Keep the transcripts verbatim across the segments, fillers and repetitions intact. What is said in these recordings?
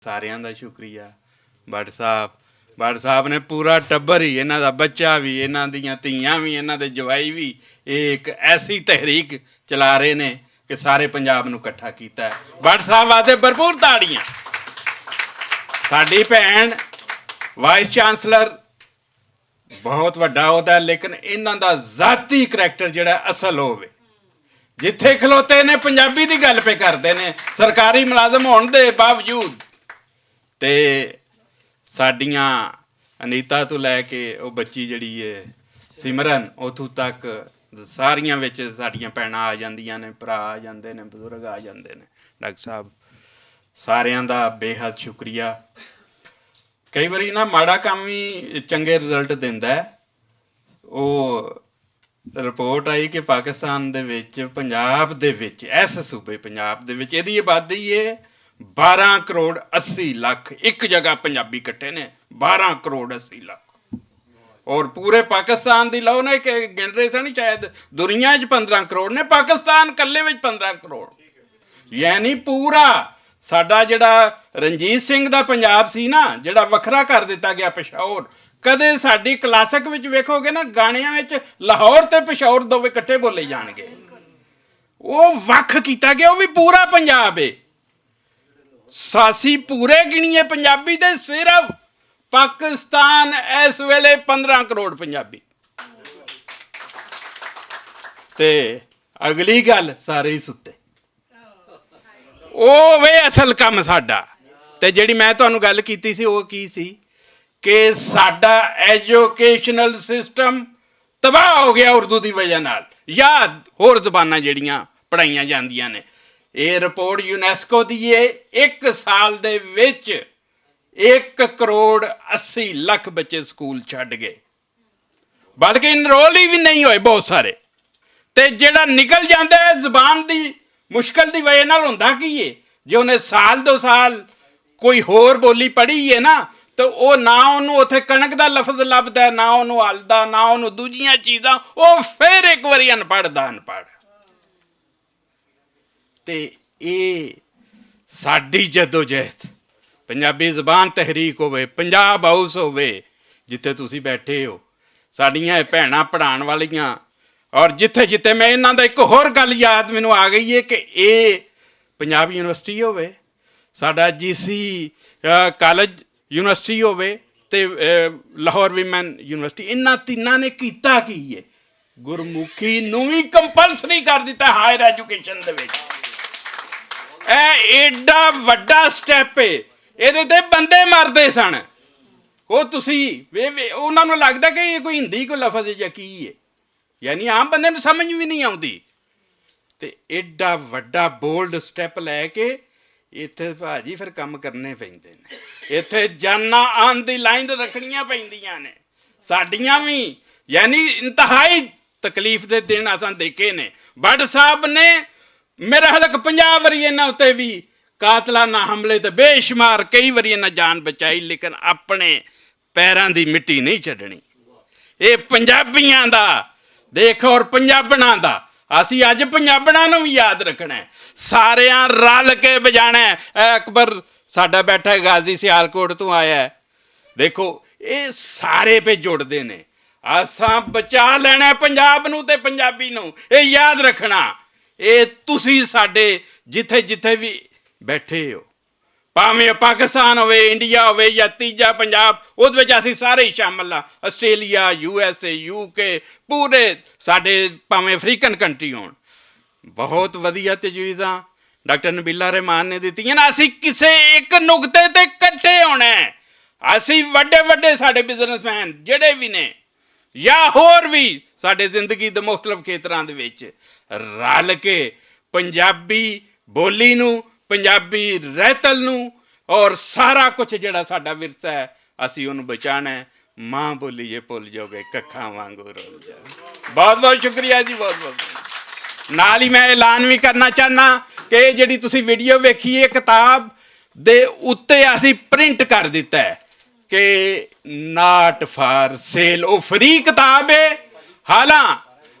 ساریاں دا شکریہ۔ بٹ صاحب، بٹ صاحب نے پورا ٹبر ہی، انہاں دا بچہ بھی، انہاں دیاں تیاں بھی، انہاں دے جوائی بھی، یہ ایک ایسی تحریک چلا رہے نے کہ سارے پنجاب نو اکٹھا کیتا ہے۔ بٹ صاحب واسطے بھرپور تاڑیاں۔ ساڈی بھین وائس چانسلر بہت وڈا عہدہ ہے، لیکن انہاں دا ذاتی کریکٹر جڑا اصل ہووے، جتھے کھلوتے نے پنجابی دی گل پہ کردے نے، سرکاری ملازم ہون دے باوجود۔ تے ساڈیاں انیتا تو لے کے او بچی جڑی ہے سمرن، اتھوں تک ساریاں وچ ساڈیاں بھیناں آ جاندیاں نے، بھرا آ جاندے نے، بزرگ آ جاندے نے۔ ڈاکٹر صاحب، ساریاں دا بے حد شکریہ۔ کئی واری نا ماڑا کم وی چنگے رزلٹ دیندا ہے۔ او رپورٹ آئی کہ پاکستان دے وچ، پنجاب دے وچ، ایس صوبے پنجاب دے وچ ایہدی آبادی ہے بارہ کروڑ اسی لکھ۔ ایک جگہ پنجابی کٹھے نے، بارہ کروڑ اسی لکھ۔ اور پورے پاکستان دی لو نے کہ گن رہے سن، شاید دنیا چ پندرہ کروڑ نے، پاکستان کلے وچ پندرہ کروڑ۔ یعنی پورا ساڈا جڑا رنجیت سنگھ دا پنجاب سی نا، جڑا وکھرا کر دتا گیا پشاور، کدے ساڈی کلاسک وچ ویکھو گے نا، گانیاں وچ لاہور تے پشاور دوویں اکٹھے بولے جان گے۔ وہ وکھ کیتا گیا، وہ بھی پورا پنجاب ہے۔ ساسی پورے گنیے پنجابی دے، صرف پاکستان اس ویلے پندرہ کروڑ پنجابی۔ تے اگلی گل، سارے ہی ستے۔ او وے اصل کم ساڈا۔ تے جیڑی میں تانوں گل کیتی سی، او کی سی کہ ساڈا ایجوکیشنل سسٹم تباہ ہو گیا اردو دی وجہ نال، یا ہور زباناں جیڑیاں پڑھائیاں جاندیاں نے۔ اے رپورٹ یونیسکو دی اے، ایک سال دے وچ ایک کروڑ اسی لکھ بچے سکول چھڈ گئے، بلکہ انرول ہی بھی نہیں ہوئے بہت سارے۔ تے جڑا نکل جاندا ہے زبان دی مشکل دی وجہ نال، ہوندا کی ہے؟ جے انہیں سال دو سال کوئی ہور بولی پڑھی ہے نا، تو او نہ اونوں اتھے کنک دا لفظ لبدا ہے، نہ اونوں ہل دا، نہ اونوں دوجیاں چیزاں، او پھر ایک واری ان پڑھ دا ان پڑھ۔ تے اے ساڈی جدوجہد، پنجابی زبان تحریک ہووے، پنجاب ہاؤس ہووے، جتھے تسی بیٹھے ہو، ساڈیاں اے بھیناں پڑھان والیاں، اور جتھے جتھے میں انہاں دا ایک ہور گل یاد مینوں آ گئی ہے کہ اے پنجاب یونیورسٹی ہووے، ساڈا جی سی کالج یونیورسٹی ہووے، تے لاہور ویمن یونیورسٹی، انہاں تیناں نے کیتا کی ہے؟ گرمکھی نوں وی کمپلسری کر دتا ہائر ایجوکیشن دے وچ۔ اے ایڈا وڈا سٹیپ ہے۔ ایہدے تے بندے مردے سن۔ او تسی وے وے انہاں نوں لگدا کہ ایہہ کوئی ہندی کوئی لفظ ہے یا کی ہے؟ یعنی عام بندے نوں سمجھ وی نہیں آوندی۔ تے ایڈا وڈا بولڈ سٹیپ لے کے ایتھے بھاجی فیر کم کرنے پیندے نے۔ ایتھے جانا آن دی لائن رکھنیاں پیندیاں نے۔ ساڈیاں وی، یعنی انتہائی تکلیف دے دن اساں دیکھے نے۔ بٹ صاحب نے میرا حلق پنجاب واری انہاں اتے وی قاتلانہ حملے تے بے شمار کئی واری انہاں جان بچائی، لیکن اپنے پیراں دی مٹی نہیں چھڈنی۔ اے پنجابیاں دا دیکھ اور پنجابناں دا، اسی اج پنجابناں نوں وی یاد رکھنا ہے۔ ساریاں رل کے بجانا ہے۔ اے اکبر ساڈا بیٹھا ہے، غازی سیالکوٹ تو آیا ہے۔ دیکھو، اے سارے پہ جڑدے نے۔ اساں بچا لینا ہے پنجاب نوں تے پنجابی نوں۔ اے یاد رکھنا، اے تسی ساڈے جتھے جتھے وی بیٹھے ہو، پاویں پاکستان ہووے، انڈیا ہووے یا تیجا پنجاب، اودے وچ اسی سارے ہی شامل ہاں۔ آسٹریلیا، یو ایس اے، یو کے، پورے ساڈے پاویں افریقن کنٹری ہون۔ بہت ودھیا تجویزاں ڈاکٹر نبیلا رحمان نے دتیاں نے۔ اسی کسے ایک نقطے تے اکٹھے ہونا ہے۔ اسی وڈے وڈے ساڈے بزنس مین جڑے بھی نے، یا ہور وی ساڈے زندگی دے مختلف کھیتراں دے وچ رل کے پنجابی بولی نوں، پنجابی رہتل نوں، اور سارا کچھ جڑا ساڈا ورثہ ہے، اسی اونوں بچانا ہے۔ ماں بولی یہ بھول جو گئے، ککھاں وانگوں رول جا۔ بہت بہت شکریہ جی، بہت بہت۔ نال ہی میں اعلان وی کرنا چاہنا کہ یہ جڑی تسی ویڈیو ویکھی ہے، کتاب دے اُتے اسی پرنٹ کر دتا ہے کہ ناٹ فار سیل، او فری کتاب ہے۔ حالاں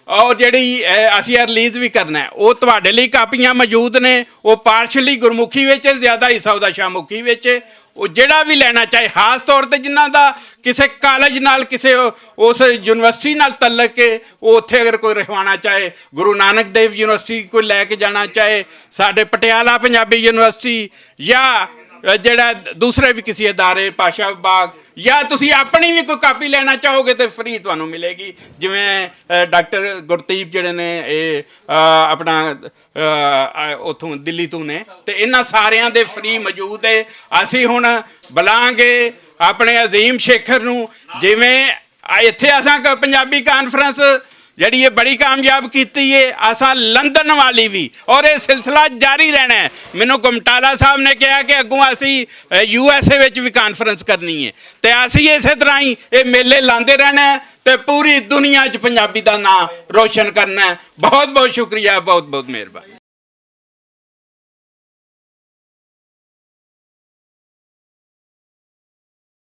اور جیہڑی اسی ریلیز وی کرنا ہے، او تہاڈے لئی کاپیاں موجود نے۔ او پارشلی گرمکھی وچ ہے، زیادہ حصہ اوہدا شاہ مکھی وچ ہے۔ او جیہڑا وی لینا چاہے، خاص طور تے جنہاں دا کسے کالج نال، کسے اس یونیورسٹی نال تعلق ہے، او اتھے اگر کوئی رہوانا چاہے، گرو نانک دیو یونیورسٹی کوئی لے کے جانا چاہے، ساڈے پٹیالہ پنجابی یونیورسٹی، یا جیہڑا دوسرے وی کسے ادارے، پاشا باغ، یا تسی اپنی وی کوئی کاپی لینا چاہو گے تے فری تہانوں ملے گی۔ جیویں ڈاکٹر گرتیپ جیہڑے نے، اے اپنا اتھوں دلی توں نے، تے انہاں ساریاں دے فری موجود ہے۔ اسی ہن بلانگے اپنے عظیم شیکھر نوں، جیویں ایتھے اساں پنجابی کانفرنس جیہڑی اے بڑی کامیاب کیتی اے، اساں لندن والی وی، اور اے سلسلہ جاری رہنا ہے۔ مینوں گمٹالہ صاحب نے کہا کہ اگوں اسی یو ایس اے وچ وی کانفرنس کرنی اے، تے اسی اسے طرح ہی اے میلے لاندے رہنا ہے، تے پوری دنیا چ پنجابی دا ناں روشن کرنا ہے۔ بہت بہت شکریہ، بہت بہت مہربانی۔